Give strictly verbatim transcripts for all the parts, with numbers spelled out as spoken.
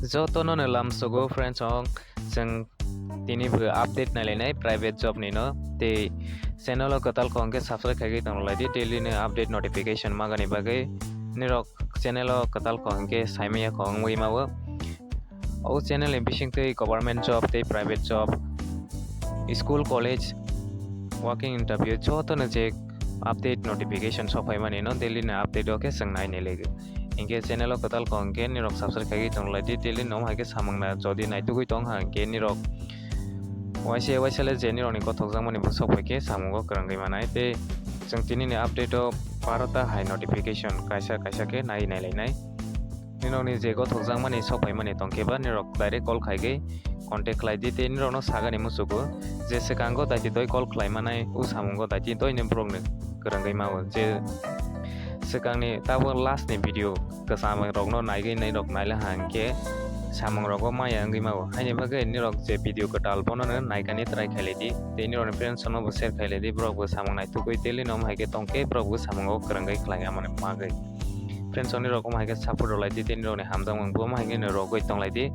Jotono no lamsogo friends, ong chwng tini bo update nailainai private job ni no, tei channel o kwtal kong khe subscribe khaigwi tong lai di, daily no update notification magani bagwi. Nirok channel o kwtal kong khe saimaya kong wngwi mawo. O channel ni bisingtwi government job tei private job, school, college, working interview jotono je update notification sokphaimani no daily ni update o khe chwng nainai lego. Hinkhe channel o kwtal kong khe nirok subscribe khaigwi tong lai di, daily no hai khe samung na jodi naitugwi tong ha hinkhe nirok waisa waisa le je nirok ni gothok jakmani bo sokphai khe samungo kwrwngwi manai tei chwng tini ni update o barota hai notification kaisa kaisa khe nai nai lainai. Nirokni je gothok jakmani sokphaimani tongkhe ba nirok direct call khaigwi contact khlai di tei nirokno sagani muchugo je swkango daititwi call khlai manai o samungo daititwi ni borokni kwrwngwi mao je swkangni tabuk last ni video kwcham rokno naigwi nai rok naila hangkhe samung rogo maya wngwi mao. Haini bagwi nirok je video kwtal bono no naikani try khailai di tei nirokni friends rokno bo share khailai di, borok bo samung naitugwi daily no hai khe tongkhe borok bo samungo kwrwngwi khlai amani bagwi. Friends rok nirok omo hai khe support rok lai di tei nirokni hamjakmung bo omo hai khe no rogwi tong lai di.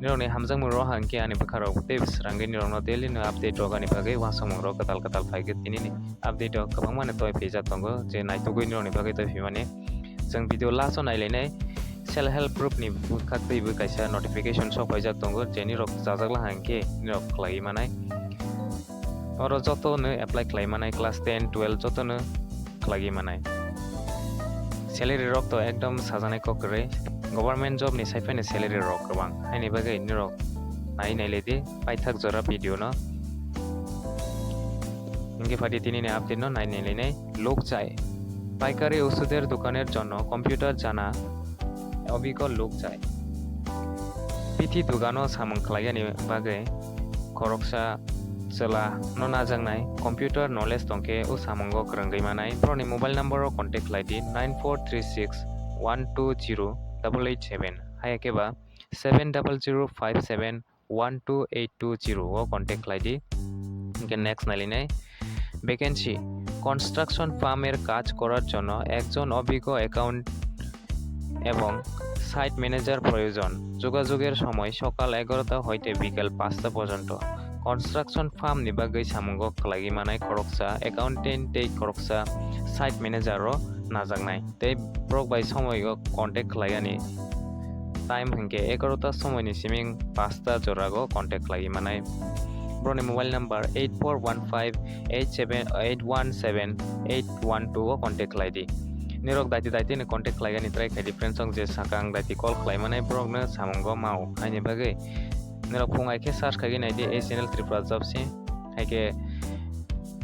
Nirokni hamjakmung rok hang khe ani bwkha rok tei srangwi nirokno daily no update rok ani bagwi uansukmung rok kwtal kwtal phai khe tini ni update rok kwbangma no toi phaijak tongo je naitugwi nirokni bagwi toi phaimani. Chwng video last o nailainai self help group ni bwkhak twi bo kaisa notification sok phaijak tongo je nirok chajakla hang khe nirok khlaiwi manai. Oro joto no apply khlai manai, class ten, twelve joto no khlaiwi manai. Salary rok to ekdom sajaknai kok kwrwi. Government job ni sai phano salary rok kwbang. Haini bagwi nirok nai nai lai di paithak jora video no. Hinkhe phadi tini ni update no nai nai lainai. লোক চাই। পাইকারি ওষুধের দোকানের জন্য কম্পিউটার জানা অভিজ্ঞ লোক চাই। Bithi dugano samung khlaiyani bagwi khoroksa chwla no najaknai, computer knowledge tongkhe o samungo kwrwngwi manai. Borokni mobile number o contact khlai di nine four three six one two zero double eight seven, hai khe ba seven double zero five seven one two eight two zero o contact khlai di. Hinkhe next nailinai vacancy, construction firm এর কাজ করার জন্য একজন অভিজ্ঞ অ্যাকাউন্ট এবং site manager প্রয়োজন। যোগাযোগের সময় সকাল এগারোটা হইতে বিকেল পাঁচটা পর্যন্ত। Construction firm ni bagwi samungo khlaiwi manai khoroksa accountant tei khoroksa site manager o najaknai. Tei borok bai somoigo contact khlaiyani time hinkhe egarota somoini siming pasta jorago contact khlaiwi manai. Borokni mobile number eight four one five eight seven eight one seven eight one two o contact khlai di. Nirok daiti daiti ni contact khlaigani try khai di friends, song je sakang daiti call khlai manai borokno samungo mao. Haini bagwi nirok phung ai khe search khaigwi nai di A C N L Tripura job si. Hai khe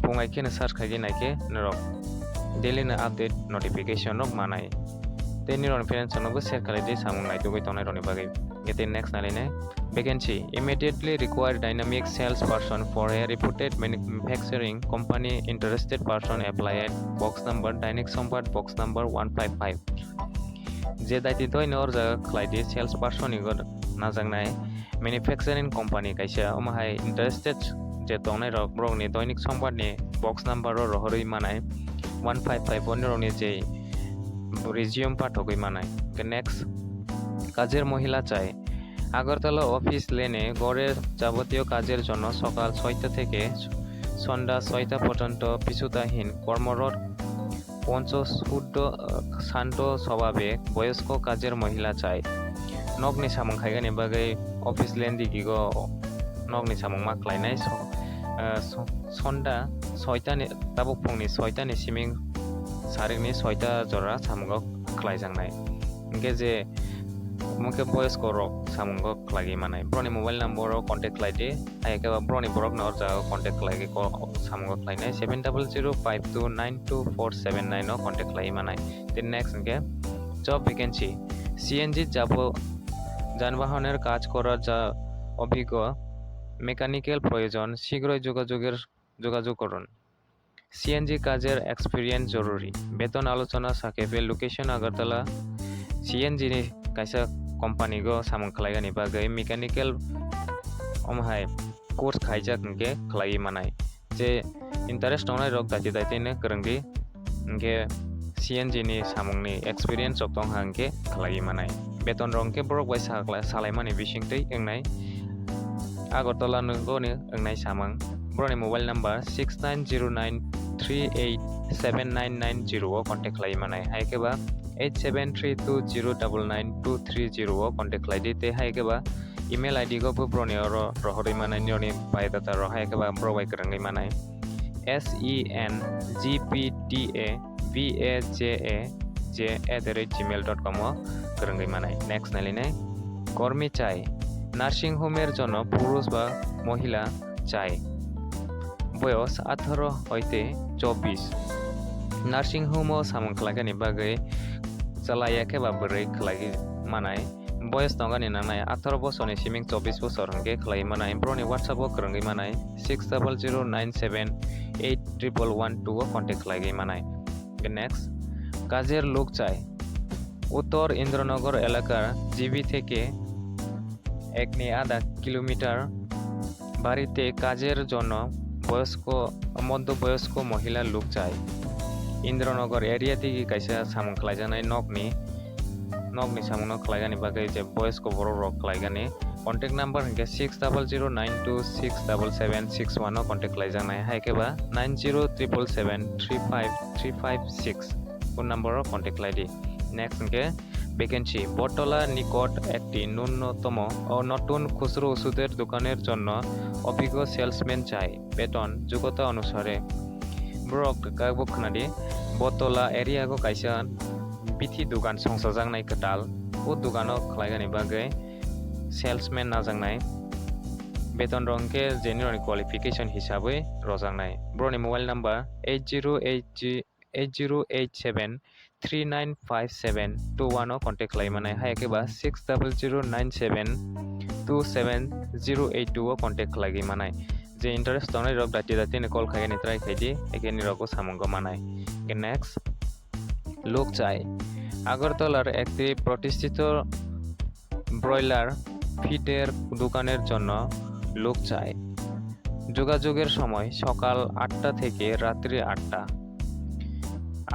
phung ai khe no search khaigwi nai khe nirok daily no update notification rok manai. Tei nirok friends rokno bo share khlai di samung naitugwi tongnai rokni bagwi. Hinkhe tei next nai lainai vacancy, immediately require dynamic sales person for a reputed manufacturing company, interested person apply at box number, Dainik Sombad box number one five five. Je daiti doino or jaga khlai di sales person ni go najaknai manufacturing company kaisa, omo hai interested je tongnai rok borokni Dainik Sombad ni box number o rohorwi manai one five five o nirokni je resume pathogwi manai. Hinkhe next কাজের মহিলা চাই। আগরতলা অফিস লেনে গড়ের যাবতীয় কাজের জন্য সকাল ছয়টা থেকে সন্ধ্যা ছয়টা পর্যন্ত পিছুতাহীন কর্মরত পঞ্চশুদ্ধ, আহ, শান্ত স্বভাবে বয়স্ক কাজের মহিলা চাই। Nokni samung khaigani bagwi office len digigo nokni samung ma khlainai so-, ah, so-, sonda soitani, tabuk phungni soitani siming sarikni soita jora samungo khlaijaknai. Hinkhe je, omo khe boyoskorok samungo khlaigwi manai. Borokni mobile number o contact khlai di, hai khe ba borokni borokno or jaga o contact khlaigwi ko-, samungo khlainai seven double zero five two nine two four seven nine o contact khlaiwi manai. Tei next hinkhe job vacancy, C N G jabo যানবাহনের কাজ করার যা অভিজ্ঞ মেকানিক্যাল প্রয়োজন, শীঘ্রই যোগাযোগের, যোগাযোগ করুন। C N G কাজের এক্সপিরিয়েন্স জরুরি। বেতন আলোচনা সাপেক্ষে লোকেশন Agartala. C N G ni kaisa company go samung khlaigani bagwi mechanical omo hai course khaijak hinkhe khlaiwi manai. Je interest tongnai rok daiti daiti no kwrwng di, hinkhe C N G ni samung ni experience rok tong ha hinkhe khlaiwi manai. Beton rok hwnkhe borok bai sakla-, salaimani bisingtwi wngnai. Agartala nogoni wngnai samung. Borokni mobile number six nine zero nine three eight seven nine nine zero o contact khlai manai. Hai khe ba eight seven three two zero double nine two three zero o contact khlai di. Tei hai khe ba email I D go bo borokni oro rohorwi manai, nini biodata rok hai khe ba borok bai kwrwngwi manai. S E N G P T A V A J A J at the rate gmail dot com o kwrwngwi manai. Next nailinai, kormi chai, nursing home er jonno purush ba mohila chai, boyos atharo hoite chobbish. Nursing home o samung khlaikani bagwi chwla ya khe ba bwrwi khlaiwi manai. Boyos tongani nangnai atharo bosorni siming chobbish bosor hwnkhe khlaiwi manai. Borokni WhatsApp o kwrwngwi manai six double zero nine seven eight triple one two o contact khlaiwi manai. Next, kajer lukchai. উত্তর ইন্দ্রনগর এলাকার জিবি থেকে একনি আধা কিলোমিটার বাড়িতে কাজের জন্য বয়স্ক, মধ্যবয়স্ক মহিলা লোক চাই। ইন্দ্রনগর এরিয়া থেকে kaisa samung khlaijaknai nokni, nokni samungno khlaigani bagwi je boyos ko borok rok khlaigani. Contact number hwnkhe six double zero nine two six double seven six one o contact khlaijaknai, hai khe ba nine zero triple seven three five three five six phone number o contact khlai di. Next hwnkhe vacancy, বটতলা নিকট একটি ন্যূনতম ও নতুন খুচরো ওষুধের দোকানের জন্য অভিজ্ঞ সেলসম্যান চাই, বেতন যোগ্যতা অনুসারে। Borok kabo khwnadi, Botola area o kaisa bithi dugan songchajaknai kwtal, o dugano khlaigani bagwi salesman najaknai. Beton rok hwnkhe je nirokni qualification hisabwi rojaknai. Borokni mobile number eight zero eight eight zero eight seven three nine five seven two one o contact khlai manai, hai khe ba six double zero nine seven two seven zero eight two o contact khlaiwi manai. Je interest tongnai rok dati dati ni call khaigani try khaidi, ekhe nirok o samungo manai. Hwnkhe next, লোক চাই। আগরতলার একটি প্রতিষ্ঠিত ব্রয়লার ফিডের দোকানের জন্য লোক চাই। যোগাযোগের সময় সকাল আটটা থেকে রাত্রি আটটা।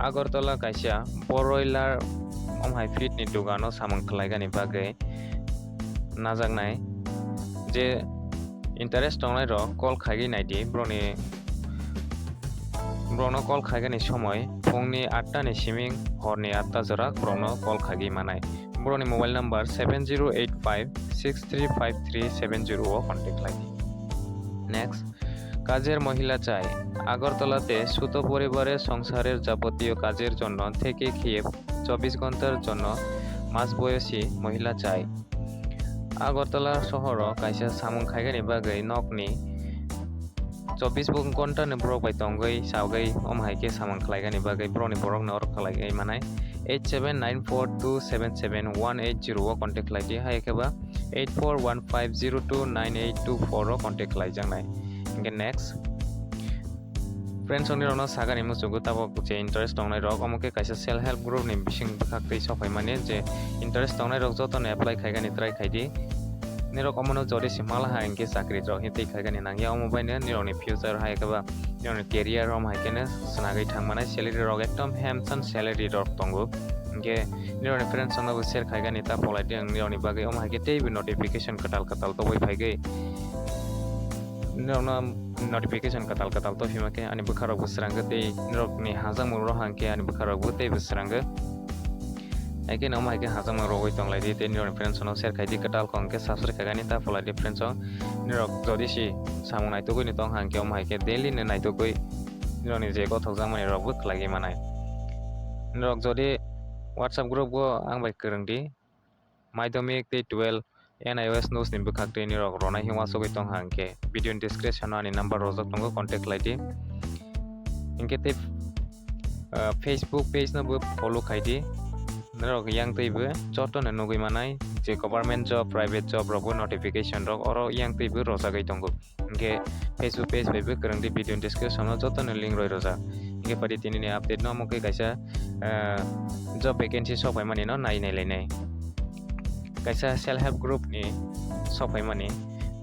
Agartala kaisa broiler omhai feed ni dugano samung khlaigani bagwi najaknai. Je interest tongnai rok call khaigwi naidi, borokni, borokno call khaigani somoi phungni atta ni siming horni atta jora borokno call khaigwi manai. Borokni mobile number seven zero eight five six three five three seven zero o contact khlai di. Next, কাজের মহিলা চাই। আগরতলাতে ছোট পরিবারের সংসারের যাবতীয় কাজের জন্য থেকে খেয়ে চব্বিশ ঘন্টার জন্য মাঝবয়সী মহিলা চাই। Agartala sohoro kaisa samung khaigani bagwi nokni chobbish bo-, ghonta ni borok bai tongwi chagwi, omo hai khe samung khlaigani bagwi borokni borokno oro khlaiwi manai. Eight seven nine four two seven seven one eight zero o contact khlai di, hai khe ba eight four one five zero two nine eight two four o contact khlaijaknai. Hwnkhe next, friends rokni rokno sagani muchungo tabok je interest tongnai rok, omo khe kaisa self help group ni bising bwkhak twi sokphaimani, je interest tongnai rok jotono apply khaigani try khaidi. Nirok omono jodi se mala hai hwnkhe chakri rok hintwi khaigani nangya, omo baino nirokni future hai khe ba nirokni career omo hai kheno swnagwi thangmani, salary rok ekdom handsome salary rok tongo. Hwnkhe nirokni friends rokno bo share khaigani ta pholai di, ang nirokni bagwi omo hai khe teibo notification kwtal kwtal tobwi phaigwi. Nirokno notification kwtal kwtal tophima khe ani bwkha rok bo srangwi tei nirokni hajakmung rok hang khe ani bwkha rok bo teibo srangwi. Hai khe omo hai khe hajakmung rogwi tonglaidi tei nirokni friends rokno share khaidi, kwtal kong khe subscribe khaigani ta pholai di friends rok. Nirok jodi se samung naitugwi ni tong hang khe omo hai khe daily ni naitugwi nirokni je gothokjakmani rok bo khlaigwi manai. Nirok jodi WhatsApp group o ang bai kwrwng di, madhyamik tei twelve N I O S notes ni bwkhak twi nirok ronai hwnwi uansugwi tong hang khe video ni description o ani number rojak tongo, contact khlai di. Hinkhe tei, ah, Facebook page no bo follow khai di. Norok yang twi bo joto no nugwi manai je government job, private job rok bo notification rok oro yang twi bo rojagwi tongo. Hinkhe Facebook page bai bo kwrwng di, video ni description o joto no link roi rojak. Hinkhe padi tini ni update no omo khe kaisa, ah, job vacancy sok pai mani no nai nai lai nai. Kaisa self help group ni sok pai mani,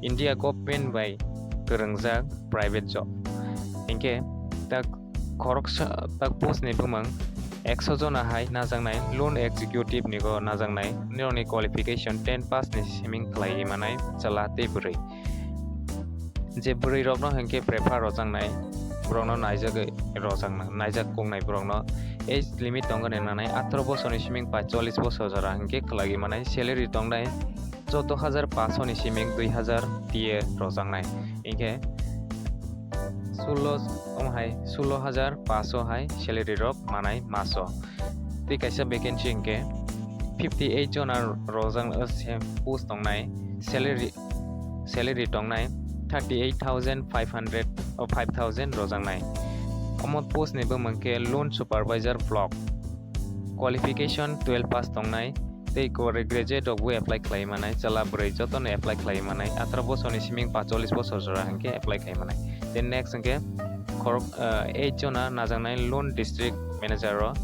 India government bai kwrwngjak private job. Hinkhe tak khoroksa tak post ni bumung ekso jona hai najaknai loan executive ni go najaknai, nirokni qualification ten pass ni siming khlaiwi manai chwla tei bwrwi. Je bwrwi rokno hinkhe prefer rojaknai, borokno naijagwi rojakna, naijak kungnai borokno age limit tongani nanai atharo bosorni siming paicholish bosor jora hinkhe khlaiwi manai, salary tongnai choudo hajar paanso ni siming dui hajar T A rojaknai. Hinkhe sulo, omo hai sulo hajar paanso hai salary rok manai maso. Tei kaisa vacancy hinkhe fifty eight jona rojak, uh, se post tongnai, salary, salary tongnai thirty eight thousand five hundred, oh, five thousand rojaknai. Omo post ni bumung khe loan supervisor block. Qualification twelve pass tongnai tei kore graduate rok bo apply khlai manai, chwla bwrwi jotono apply khlai manai, atharo bosorni siming paicholish bosor jora hinkhe apply khlai manai. Then next hinkhe khorok, uh, eight jona najaknai loan district manager rok.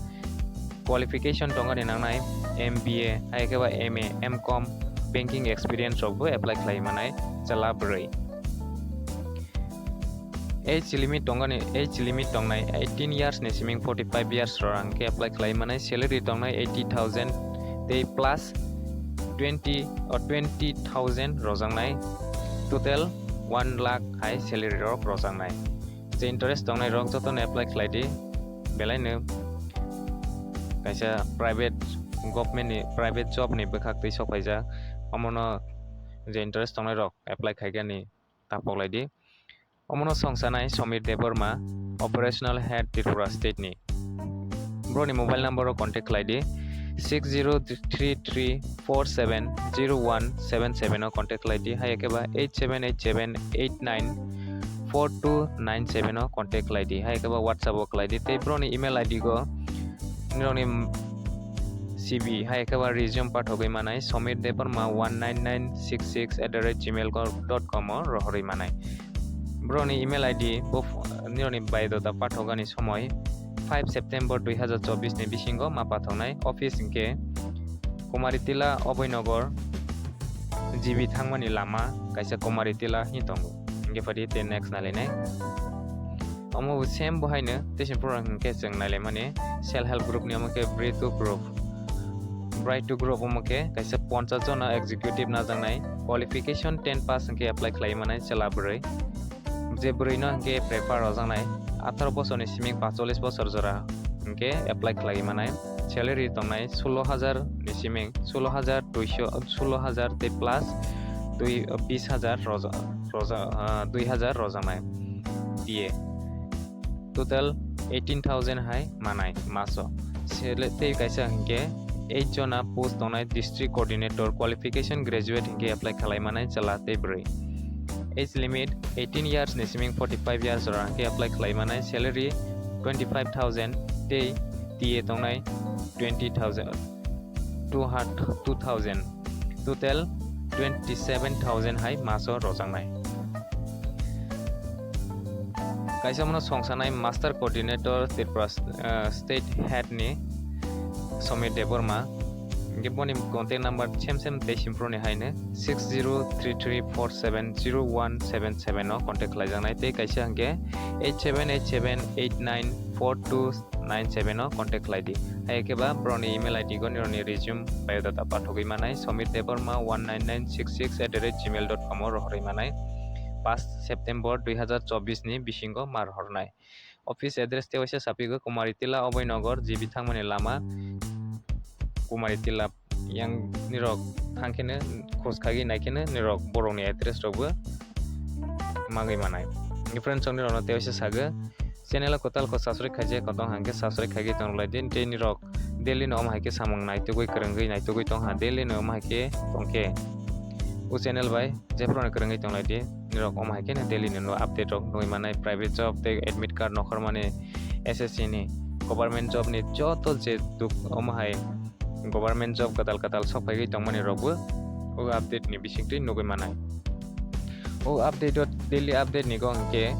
Qualification tongani nangnai M B A, hai khe ba M A, M com, banking experience rok bo apply khlai manai chwla bwrwi. Age limit tongani, age limit tongnai eighteen years ni siming forty five years rok hinkhe apply khlai manai, salary tongnai eighty thousand tei plus twenty or twenty thousand rojaknai, total one lakh hai salary rok rojaknai. Je interest tongnai rok jotono apply khlai di, belaino kaisa private, government ni private job ni bwkhak twi sok phaijak, omono je interest tongnai rok apply khaigani ta pok lai di. Omono songsanai Somir Debbarma, Operational Head Tripura State ni. Broni mobile number o contact khlai di six zero three three four seven zero one seven seven o contact khlai di, hai khe ba eight seven eight seven eight nine four two nine seven o contact khlai di, hai khe ba WhatsApp o khlai di, tei broni email I D go nirokni C V hai khe ba resume pathogwi manai Somir Debbarma one nine nine six six at the rate gmail dot com o rohorwi manai. Broni email I D bo ph-, nirokni biodata pathogani somoi five September dui hazar chobbish ni bisingo ma pathoknai. Office hinkhe Kumari Tila, Oboinogar, G B thangmani lama kaisa Kumari Tila hin tongo. Hinkhe phadi tei next nailainai. Omo bo same bo haino tei se borok hinkhe chwng nailaimani self help group ni omo khe Bright to Group. Bright to Group omo khe kaisa ponchas jona executive najaknai, qualification ten pass hinkhe apply khlai manai chwla bwrwi. Je bwrwi no hinkhe prefer rojaknai atharo bosorni siming paicholish bosor jora hinkhe apply khlai manai. Salary tongnai sulo hajar ni siming, sulo hajar duiso, sulo hajar tei plus dui, bis hajar roja-, roja-, ah, dui hajar rojaknai D A. Total eighteen thousand hai manai maso. Sele-, tei kaisa hinkhe eight jona post tongnai district coordinator, qualification graduate hinkhe apply khlai manai chwla tei bwrwi. Age limit eighteen years ni siming forty five years jora hinkhe apply khlai manai, salary twenty five thousand tei T A tongnai twenty thousand, two hundred, two thousand, total twenty seven thousand hai maso rojaknai. Kaisa mano songsanai master coordinator Tripura, eh, state head ni Somir Debbarma. Hinkhe boni contact number same same tei simproni haino six zero three three four seven zero one seven seven o contact khlaijaknai tei kaisa hinkhe eight seven eight seven eight nine four two nine seven o contact khlai di. Hai khe ba borokni email I D go nirokni resume, biodata pathogwi manai Somir Debbarma one nine nine six six at the rate gmail dot com o rohorwi manai. Paanch September dui hazar chobbish ni bisingo ma rohornai. Office address tei waisa sapigo Kumari Tila, Oboinogar, G B thangmani lama, Kumari Tila. Yang nirok thangkheno khoj khagwi naikheno nirok borokni address rokbo magwi manai. Friends rok nirokno tei waisa sago, channel o kwtal kok subscribe khaijak tong hwnkhe subscribe khaigwi tong lai di, tei nirok daily no omo hai khe samung naitugwi kwrwngwi naitugwi tong ha, daily no omo hai khe tongkhe o channel bai jephru no kwrwngwi tong lai di, nirok omo hai khe daily no update rok nugwi manai, private job tei admit card nokhormani, S S C ni, government job ni joto je duk omo hai government job kwtal kwtal sok phaigwi tongmani rokbo o update ni bisingtwi nugwi manai. O update o daily update ni go hwnkhe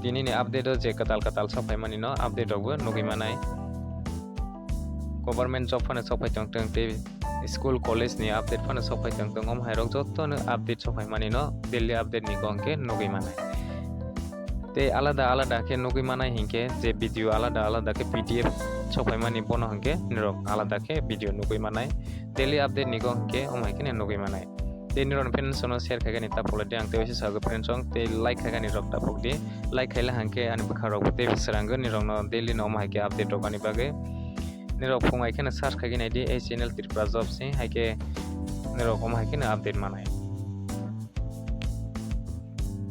tini ni update o je kwtal kwtal sok phaimani no update rokbo nugwi manai. Government job phano sok phai tong tong tei school college ni update phano sok phai tong tong, omo hai rok joto no update sok phaimani no daily update ni go hwnkhe nugwi manai. Tei alada alada khe nugwi manai hinkhe je video alada alada khe P D F sokphaimani bono hwnkhe nirok alada khe video nugwi manai. Daily update ni go hwnkhe omo hai kheno nugwi manai. Tei nirok ni friends rokno share khaikani ta pholodi ang tei waisa sago friends rok tei like khaikani rok ta phokdi. Like khaila hwnkhe ani bwkha rok tei srangwi nirokno daily no omo hai khe update rok ani bagwi. Nirok phung hai kheno search khaigwi naidi ei channel Tripura Jobs ni hai khe nirok omo hai kheno update manai.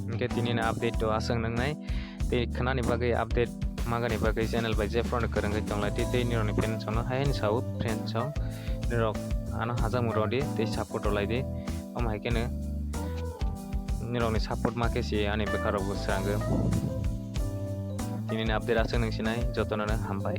Hwnkhe tini ni update to aswk nwngnai tei khwnani bagwi update magani bagwi channel bai jephru no kwrwngwi tonglaidi tei nirokni friends rokno hai hai ni sao friends rok nirok ano hajakmung rwdi tei support rwlaidi omo hai kheno nirokni support ma khe se ani bwkha rokbo srangwi. Tini ni update aswk nung sinai jotono no hambai.